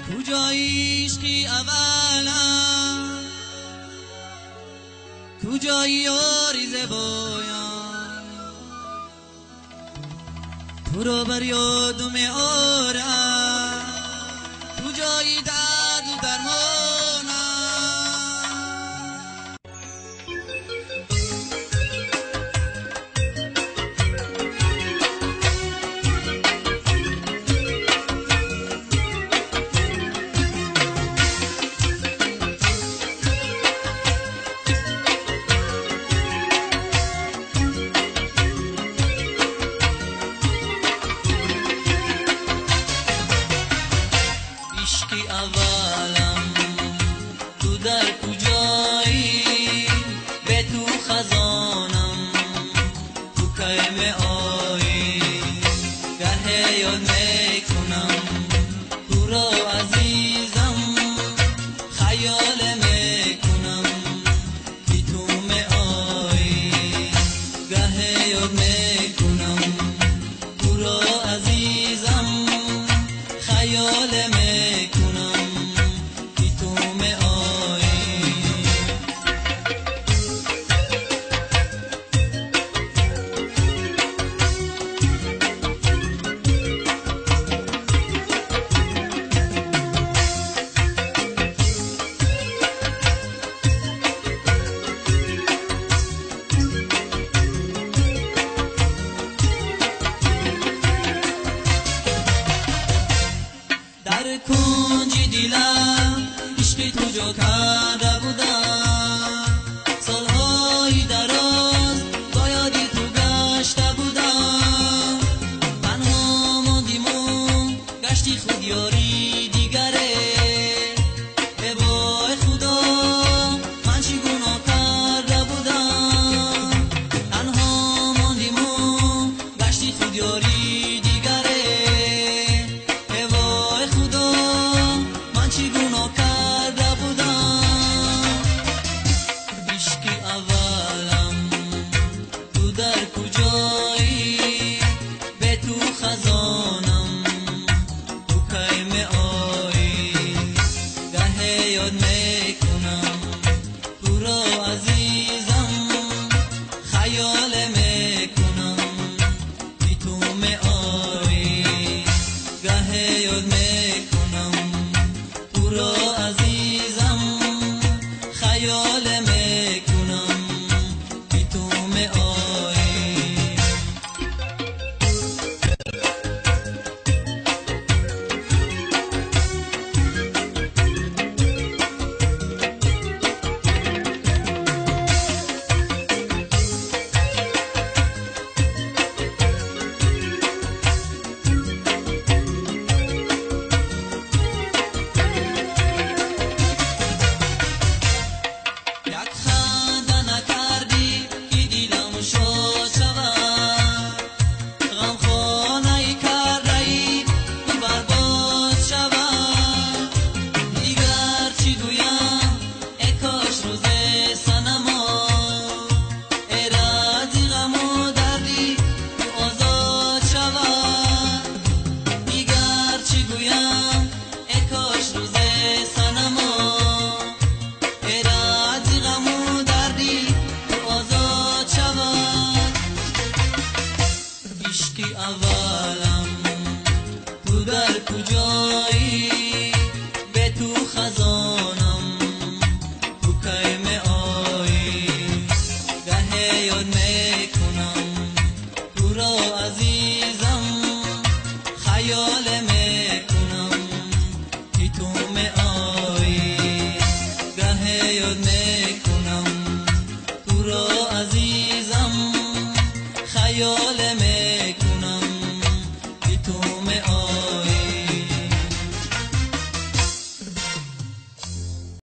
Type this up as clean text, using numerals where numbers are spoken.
کجایی عشقی اولم، کجایی یاری زبایم، تو رو بر یادم آرم، کجایی درد و درمانم. عشقی اولم تو در کجایی، به تو خزانم تو کی می آیی، گه یاد میکنم تو را عزیزم، خیال میکنم که تو می آیی، گه یاد میکنم تو را عزیزم، خیال میکنم که تو می آیی. در کنج دلم عشق تو جا کرده بودم، سالهای دراز با یاد تو گشته بودم، تنها ماندیم و گشتی خود یاری دیگره، ای وای خدا من چی گناه کرده بودم، تنها ماندیم و گشتی خود یاری دیگره، ای وای خدا من چی گناه کرده بودم. عشقی اولم تو در کجایی، به تو خزانم تو کی می آیی، گه یاد میکنم تو را عزیزم، خیال میکنم که تو می آیی، گه یاد میکنم تو را عزیزم، خیال میکنم که تو می آیی. یک خنده نکردی که دلم شاد شود، غمخانه کرده ای تو برباد شود، دیگر چی گویم ای کاش روز صنما، ای رد غم و دردی تو آزاد شود، دیگر چی گویم ای کاش روز صنما، ای رد غم و دردی تو آزاد شود. عشقی اولم تو در کجایی، به تو خزانم تو کی می آیی، گه یاد میکنم تو را عزیزم، خیال میکنم که تو می آیی، گه یاد میکنم تو را عزیزم، خیال